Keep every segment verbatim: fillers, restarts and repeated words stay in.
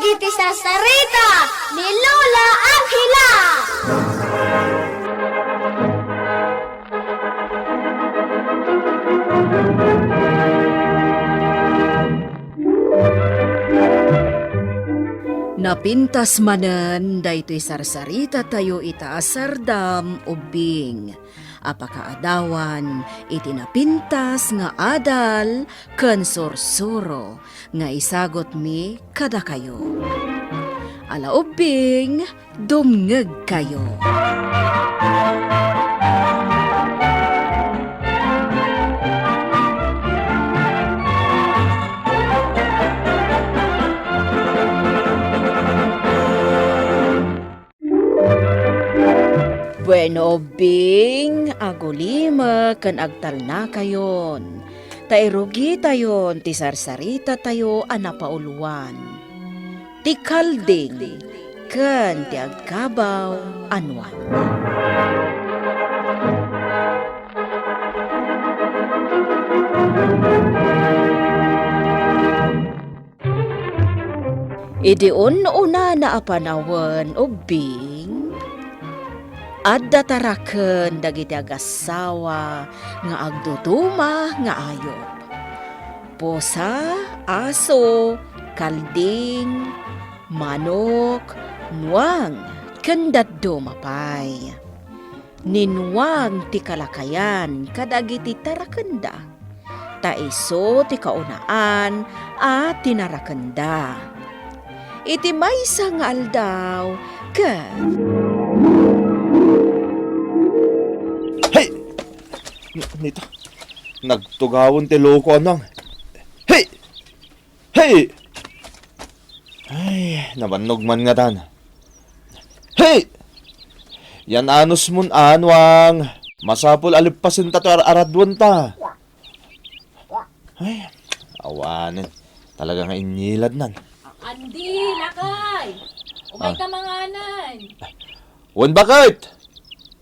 Iti sarsarita ni Lola Angela. Napintas manen daytoy sarsarita tayo ita a sardam ubbing a pakaadawan iti napintas nga adal ken sursuro nga isagutmi kadakayo. Ala ubbing, dumngegkayo. Bueno, ubbing, agulimek ken agtalnakayon, ta irugitayon ti sarsarita tayo a napauluan, ti kalding ken ti agkabaw a nuang. Idi un-unana a panawen, ubbing, adda taraken dagiti agassawa nga agduduma nga ayup. Pusa, aso, kalding, manok, nuang, ken dadduma pay. Ni Nuang ti kalakayan kadagiti tarakenda, ta isu ti kaunaan a tinarakenda. Iti maysa nga aldaw, ket Hey! N-, nita, nagtugawen ti loko, Nuang. Hey! Hey! Ay, nabannog man ngatan. Hey! Yan anusmon, Nuang. Masapul a leppasen ta ti ar-aradwenta. Ay, awanen. Talaga nga inyiladnan. Andy, lakay! Umay Ah. ka manganan. Wen, baket!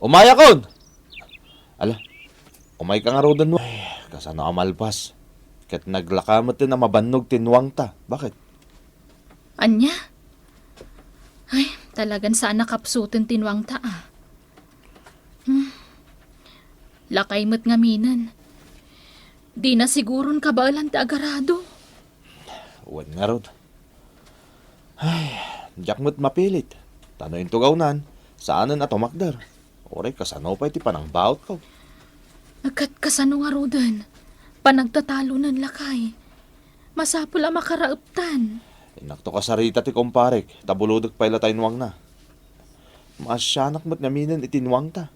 Umayakon! Ala, umayka ngaruden, Nuang. Ay, kasano a malpas? Ket naglaka met a mabannog ti Nuangta. Baket? Ania? Ay, talagan saan a kapsuten ti Nuangta, ah. Hmm. Lakay met ngaminen. Dina siguron kabaelan ti agarado. Wen ngarud. Ay, diak met mapilit. Ta no intugawnan, saanen a tumakder. Uray kasano pay ti panangbautko. Ket kasano ngaruden? Panagtatalonen, lakay. Masapul a makaraeptan. Innakto kasarita ti kumparek, ta bulodek pay la tay Nuangna. Maasianak met ngaminen iti Nuangta.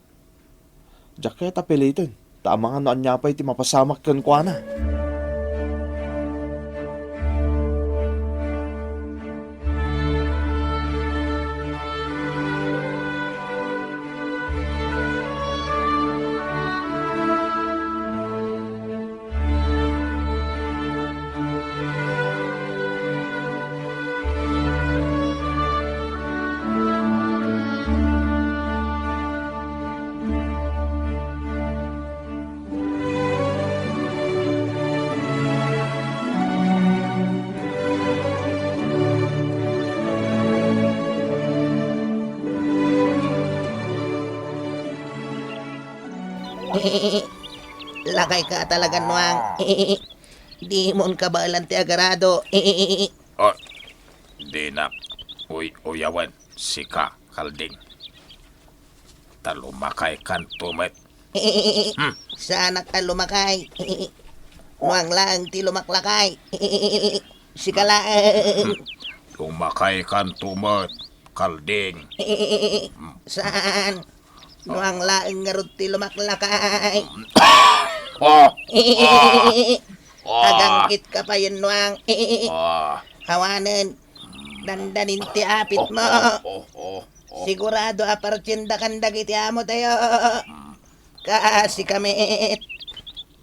Diak kayat a piliten, ta amangan no ania pay ti mapasamak kenkuana. Lakay ka talaga, Nuang. Dimon kabaelan ti agarado. Ah, dinak uy-uyawen sika, Kalding. Ta lumakaykanto met. Hmm. Saanak a lumakay. Nuang laeng ti lumaklakay. Sika laeng. Hmm. Lumakaykanto met, Kalding. Saan? Nuang laeng ngarud ti lumaklakay. Ah! Ah! Ah! Agangkit ka payen, Nuang. Ah! Awanen, dandanin ti apitmo. Oh, oh, oh, oh, oh. Sigurado a partiendakan dagiti amo tayo. Kasi kami,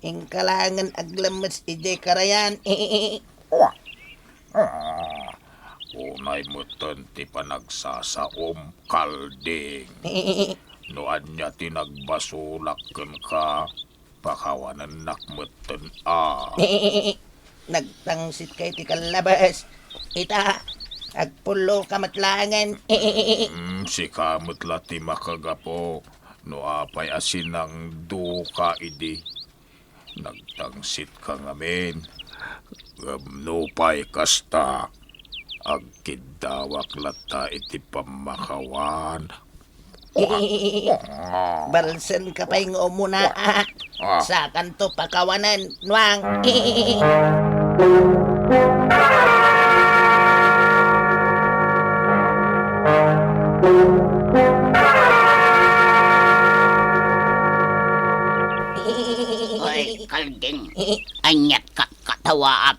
inka laengen aglemmes idiay karayan. Ah, unay metten ti panagsasaom, Kalding. No ania ti nagbasolak kenka, pakawanennak metten a. Nagtangsit kay ti kallabes. Ita, Agpulloka met laengen. Mm, sika met la ti makagapu no apay a sinangdoka idi. Nagtangsitka ngamin. Ngem nupay kasta, agkiddawak latta iti pammakawan. Balsenka pay nga umuna, a. Ah. Sakanto pakawanen, Nuang. Oy, Kalding, ania't katkatawaam?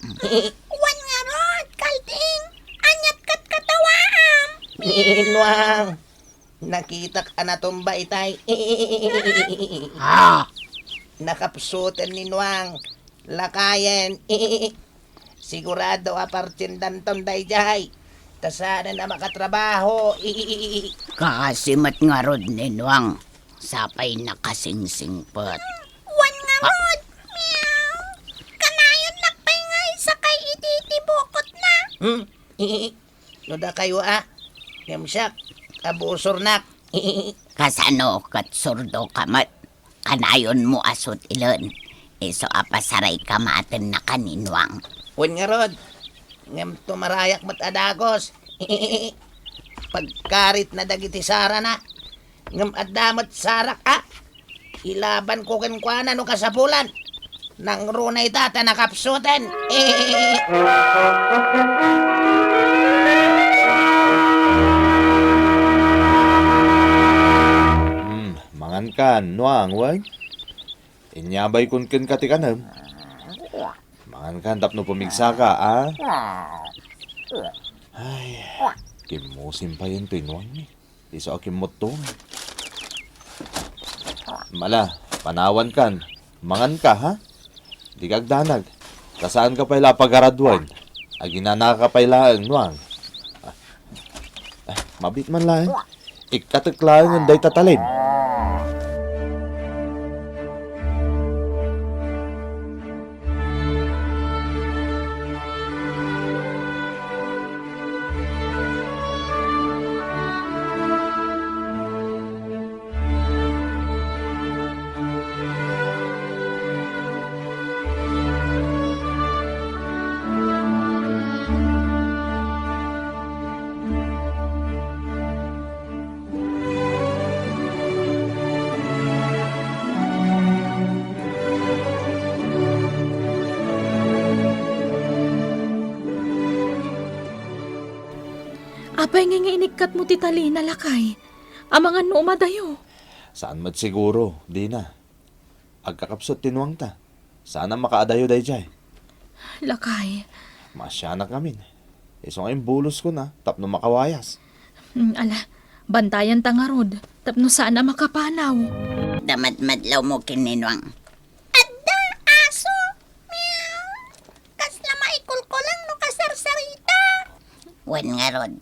Wen ngarud, Kalding, ania't katkatawaam? Nuang, nakitak a natumba itay. Ah! Nakapsuten ni Nuang, lakayen. Sigurado a partiendanton daydiay. Ta saanen a makatrabaho. Kaasi met ngarud ni Nuang, sapay nakasingsingpet. Wen ngarud, miau. Kanayon lakpay nga isakay iti, iti bukotna. Hmm? No dakayo a, ngem siak, abusornak. Kasano ket surdoka met? Kanayonmo a sut-ilen, isu a pasarayka matenna ka ni Nuang. Wen ngarud, ngem tumarayak met a dagus. Pagkaritna dagiti sarana, ngem adda met sarak a. Ilabanko kenkuana no kasapulan. Nangruna ita ta nakapsuten. Hmm, mangankan, Nuang, wen? Inyabaykon kenka ti kanem. Mangankan tapno pumigsaka, a? Ay, kimmusim pay intoy Nuang mi. Isu a kimmutto. Mala, panawankan. Manganka, ha? Dika agdanag. Ta saanka pay la a pagaraduen. Aginanaka pay laeng, Nuang. Ah, ah, mabit man laeng. Ikkatek laengen dayta talem. Apay ngay nga inikkatmo ti talina, lakay? Amangan no umadayo. Saan met siguro, dina. Agkakapsut ti nuangta. Saan a makaadayo daydiay. Lakay. Maasianak ngamin. Isu nga imbuloskon a tapno makawayas. Hmm, ala, bantayanta ngarud tapno saan a makapanaw. Damadmadlawmo ken ni Nuang. Adda, aso. Meow. Kasla maikulkulang no kasarsarita. Wen ngarud,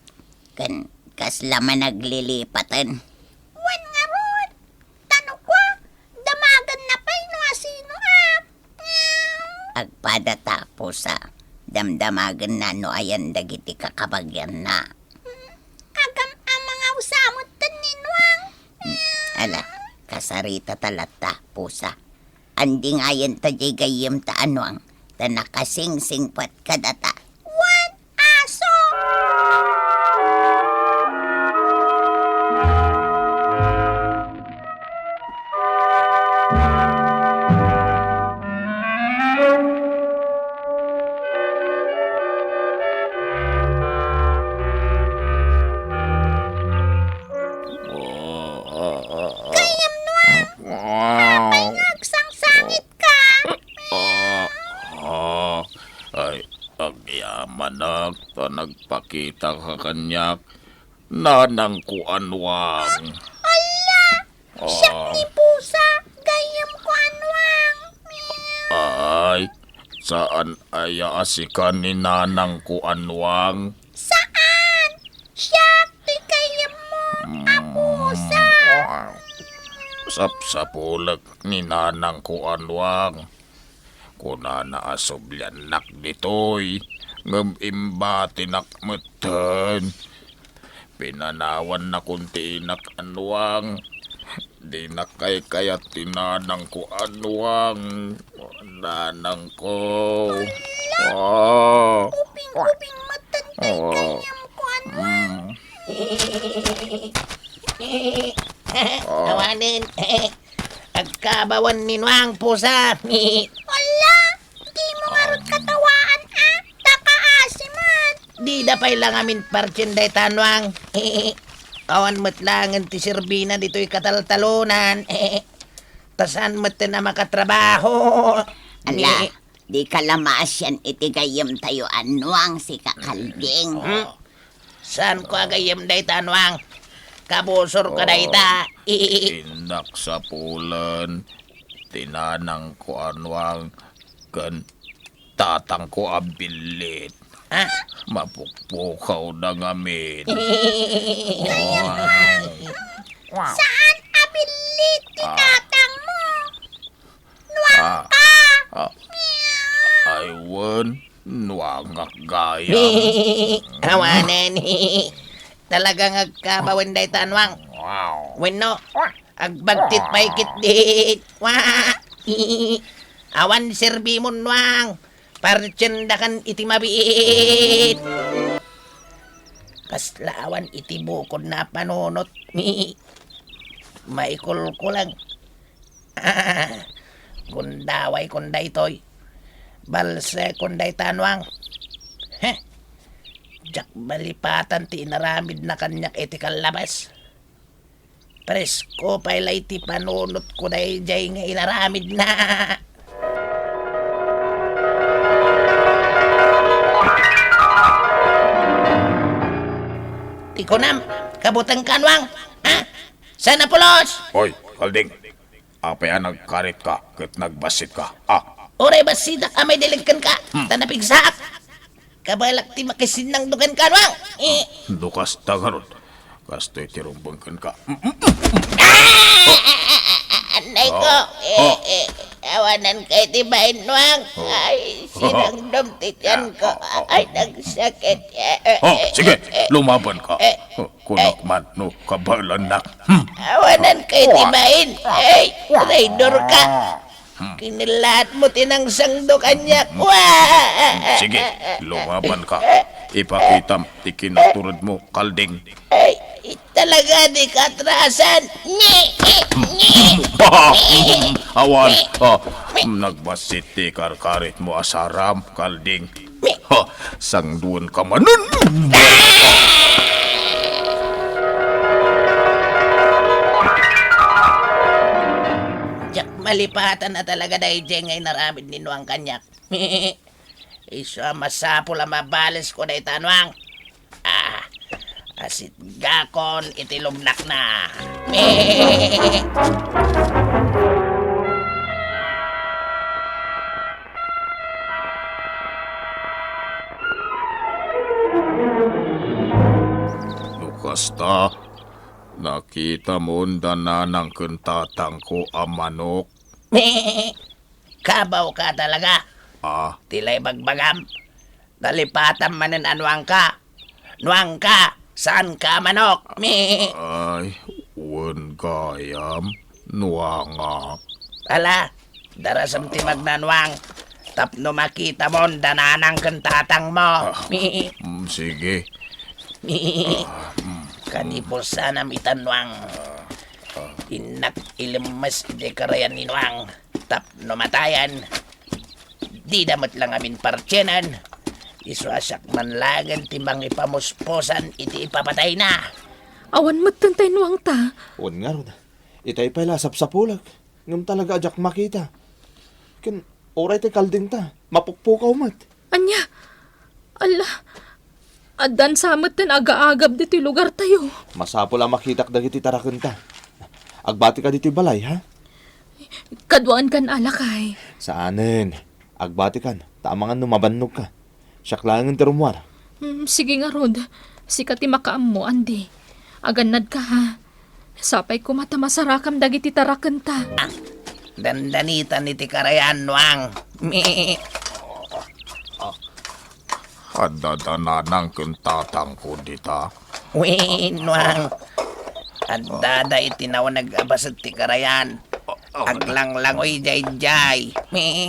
ken kasla managlilipaten. Wen ngarud, ta no kua, damagenna pay no asino a. Agpada ta, pusa. Damdamagenna no ayan dagiti kakabagianna. Agam-amangawsa metten ni Nuang. Ala, kasaritata latta, pusa. Andingayenta diay gayyemta a Nuang, ta nakasingsingpet kadata. Wen, aso! Gayyem, Nuang. Apay nga agsangsangitka? Ah, ah, ay, agyamanak ta nagpakitaka kaniak, nanangko a Nuang. Ala! Siak ni pusa, gayyemko a Nuang. Ay, saan aya a sika ni nanangko a Nuang? Saan? Siak ti gayyemmo a pusa. Sapsapulek ni nanangko a Nuang. Kunana a subliannak ditoy, ngem imbatinak metten. Pinanawannakon ti inak a Nuang. Dinak kaykayat ti nanangko a Nuang. Nanangko. Ala, ah, uping-uping met ti ah, kayamko a Nuang. Mm. Ah. Awanen, agkabawan ni Nuang pusa. Ala, dimo ngarud katawaan, a? Ta kaasi met. Dida pay la ngamin partien dayta Nuang. Awan met laengen ti serbina ditoy kataltalonan. Ta saan metten a makatrabaho. Ala, dika la maasian iti gayyemtayo a Nuang, sika Kalding. Hmm? Saanko a gayyem dayta Nuang. Kabusorko dayta. Innak sapulen ti nanangko a Nuang ken tatangko a Billit. Ah? Mapukpukawda ngamin. Saan a Billit ti tatangmo? Nuangka! Ah. Ay wen, nuangak gayam. Awanen. Talaga nga agkabawen dayta Nuang. Wow. Wenno, agbagtit pay ketdi. Wa! Awan serbimon Nuang. Partiendakan iti mabiit. Kasla awan iti bukodna a panunot. Maikulkulang. Gundaway kon daytoy. Balse kon dayta Nuang. Heh. Diak malipatan ti inaramidna kaniak iti kallabas. Presko pay la iti panunotko daydiay nga inaramidna. Ti kunam, kabutengka Nuang? Ha? Saan a pulos? Oy, Kalding. Apay a nagkaritka ket nagbassitka? Ah. Uray bassitak a maidileg kenka, hmm, ta napigsaak. Kabalak ti makisinnangdo kenka, Nuang. Eh. No kasta ngarud, kastoy ti rumbeng kenka. Anay ko, eh, eh, awanan kay ti bain, Nuang. Ay, sinangdom ti tiyan ko. Ay, nagsakit. Eh, eh, oh, eh, sige, eh, eh. Lumaban ka. Eh, oh, kunak man, no, kabalannak. Hmm. Awanan kay ti bain. Ay, traidor ka. Hmm. Kinilaat mo ti nangsangdo kaniak. Wa! Sige, lumaban ka. Ipakitam ti kinaturedmo, Kalding. Ay, talaga di katrasan. Ni, ni. Awan, ah, nagbassit ti karkaritmo a saram, Kalding. Ha, sangduan ka manen. Diak malipatan a talaga daydiay nga inaramid ni Nuang kaniak. Isu a masapul a mabalesko dayta Nuang. Ah, asitgakon iti lumnakna. No kasta, nakitamon da nanang ken tatangko a manok. Kabawka talaga. Ah? Ti la ibagbagam. Nalipatam manen a Nuangka. Nuangka, saanka a manok. Mi. Ay, wen gayam, Nuangak. Ala, darasem ti magna, Nuang. Tapno makitamon da nanang ken tatangmo. Ah, mi. Mm, sige. Mi. Ah, mm. Kanipusanam ita, Nuang. Ah, ah. Innak ilemmes iti karayan ni Nuang tapno matayen. Dida met la ngamin partienen. Isu a siak man laengen ti mangipamuspusan iti ipapatayna. Awan metten tay Nuangta. Wen ngarud, itay pay la a sapsapulek, ngem talaga a diak makita. Ken uray ti Kaldingta, mapukpukaw met. Ania? Ala, addan sa metten agaagab ditoy lugartayo. Masapul a makitak dagiti tarakenta. Agbatika ditoy balay, ha? Kaduaenkan a lakay. Saanen. Agbatikan, ta amangan no mabannogka. Siak laengen ti rummuar. Mm, sige ngarud. Sika ti makaammo, Andy. Agannadka, ha? Sapay koma ta masarakam dagiti tarakenta. Ah, dandanitan iti karayan, Nuang. Mi. Ah, Adda dananang ken tatangko dita. Wen, Nuang. Addada iti nauneg a bassit ti karayan. Ah, ah, Aglanglangoy daydiay.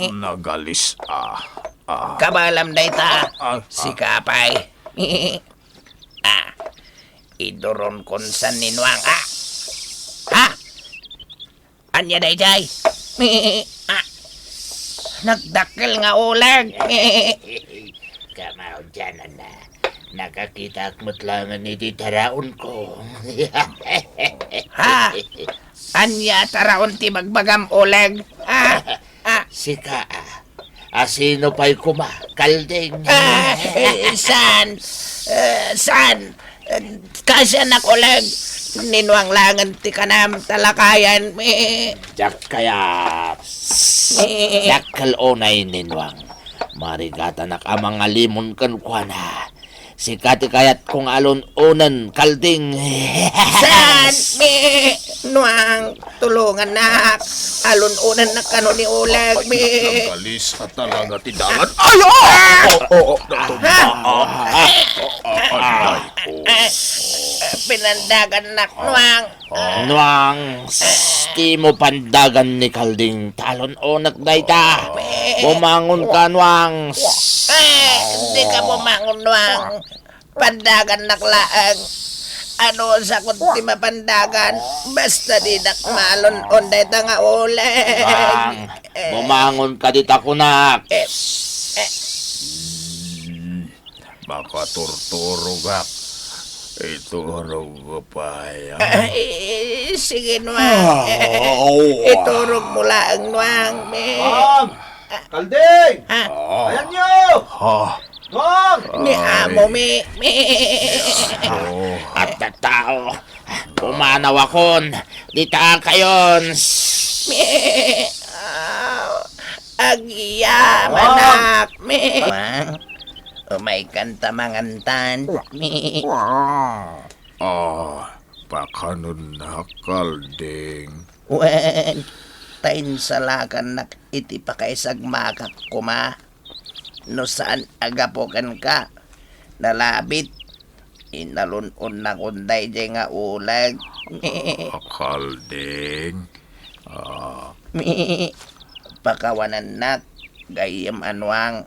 Nagalis, ah, ah. Kabaelam dayta. Ah, ah, ah. Sika pay. Ah, iduron kunsan ni Nuang, ah. Ah! Ania daydiay? Ah! Nagdakkel nga uleg. Kamaw diay, anak. Nakakitaak met laengen iti taraonko. Ha? Ania taraon ti bagbagam, uleg? Ah, ah. Sika, ah. Asino pay koma, Kalding? Ah, eh, saan? Eh, saan? Eh, kasianak, uleg. Ni Nuang laengen ti kanam, talakayan. Eh. Diak kayat. Eh. Dakkel unay ni Nuang. Marigatanak a mangalimon kenkuana. Sika ti kayatko nga alun-onen, Kalding. Saan? Mi, Nuang, tulongannak. Alun-onennak kano ni uleg, mi. Nagalis a talaga ti dangan. Ay, oh! Oh, oh, oh, natumba. Ah! Oh, oh, oh, aray ko. Ah, pinandagannak, Nuang. Nuang, s-, dimo pandagan ni Kalding. Talon-onek dayta. Bumangon ka, Nuang. Eh, dika bumangon, Nuang. Pandagannak laeng. Ano, sakot ti mapandagan. Basta dinak maalon-on dayta nga uleg. Nuang, eh, bumangon ka dita kunak. Eh, eh. Makaturturogak. Iturog ko pay. Ay, sige, Nuang. Ah, eh, eh, oh. Iturog mo laeng, Nuang. Eh. Nuang! Kalding! Ah. Ayanyo! Ah. Nuang! Ni amo, mi, mi. Oh. At tattao, pumanawakon, dita kayon. Mi, ah, agyamanak, mi. Nuang! Umaykan ta mangantan. Ah, pakanonna, Kalding. Wen, ta insalakannak iti pakaisagmakak koma. No saan a gapu kenka, nalabit, inalun-onnakon daydiay nga uleg. Ah, Kalding. Ah. Mi, pakawanennak, gayyem a Nuang.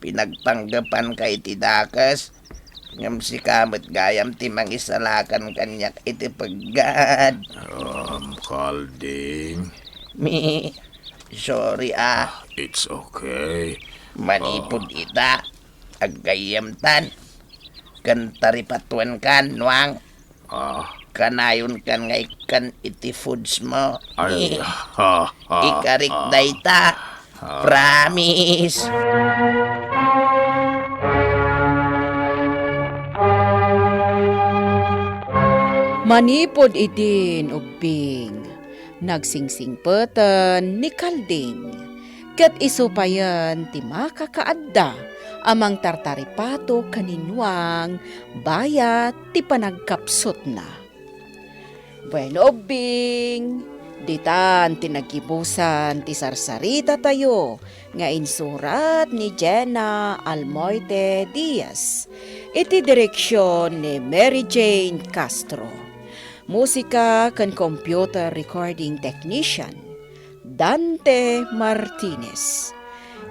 Pinagpanggepanka iti dakes, ngem sika met gayam ti mangisalakan kaniak iti peggad. Um, Kalding. Mi, sorry, ah. Ah, it's okay. Manipud ita, aggayyemtan. Ken taripatuenkan, Nuang. Ah. Kanayonkan nga ikkan iti foods mo. Ay, eh, ha, ha, ikarik ah, dayta. Ah. Promise. Manipud idin ubbing, nagsingsingpeten ni Kalding. Ket isu payen ti makakaadda a mangtartaripato ken ni Nuang bayat ti panagkapsutna. Bueno, ubbing, ditan ti naggibusan ti sarsaritatayo nga insurat ni Jenna Almoite Diaz, iti direksion ni Mary Jane Castro. Musika ken computer recording technician, Dante Martinez.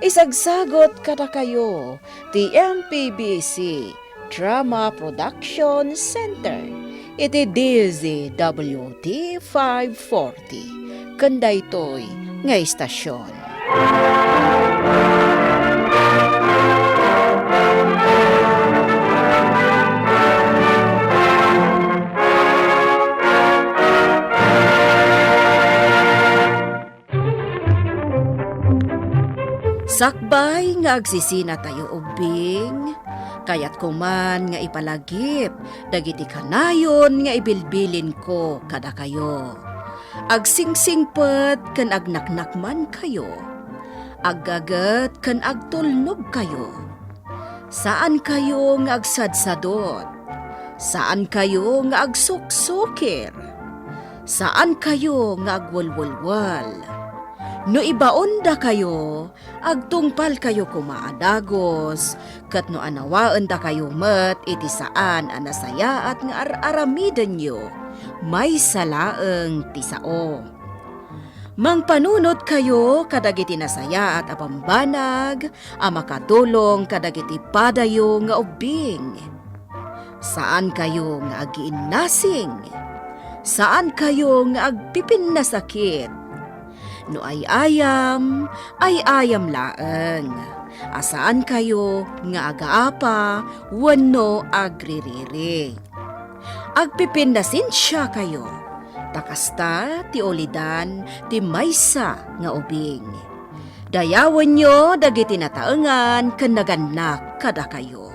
Isagsagut kadakayo ti M P B C Drama Production Center iti D Z W T five forty ken daytoy nga istasion. Sakbay nga agsisinatayo ubbing, kayatko man nga ipalagip dagiti kanayon nga ibilbilinko kadakayo. Agsingsingpet ken agnaknakmankayo. Aggaget ken agtulnogkayo. Saankayo nga agsadsadot. Saankayo nga agsuksukir. Saankayo nga agwelwelwel. No ibaondakayo, agtungpalkayo koma a dagus, ket no anawaendakayo met iti saan a nasayaat nga ar-aramidenyo, maysa laeng ti sao. Mangpanunotkayo kadagiti nasayaat a bambanag a makatulong kadagiti padayo nga ubbing. Saankayo nga agiinnasing. Saankayo nga agpipinnasakit. No ay-ayam, ay-ayam laeng. A saankayo nga agaapa wenno agririri. Agpipinnasensiakayo, ta kasta ti ulidan ti maysa nga ubing. Dayawenyo dagiti nataengan ken nagannak kadakayo.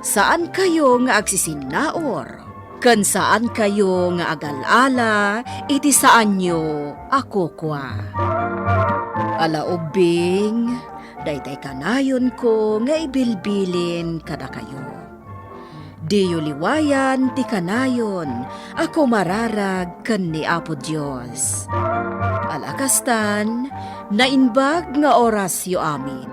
Saankayo nga agsisinnaur, ken saankayo nga agal-ala iti saanyo a kukua. Ala ubbing, daytay kanayonko nga ibilbilin kadakayo. Diyo liwayan ti kanayon a kumararag ken ni Apo Dios. Ala kastan, naimbag nga orasyo amin.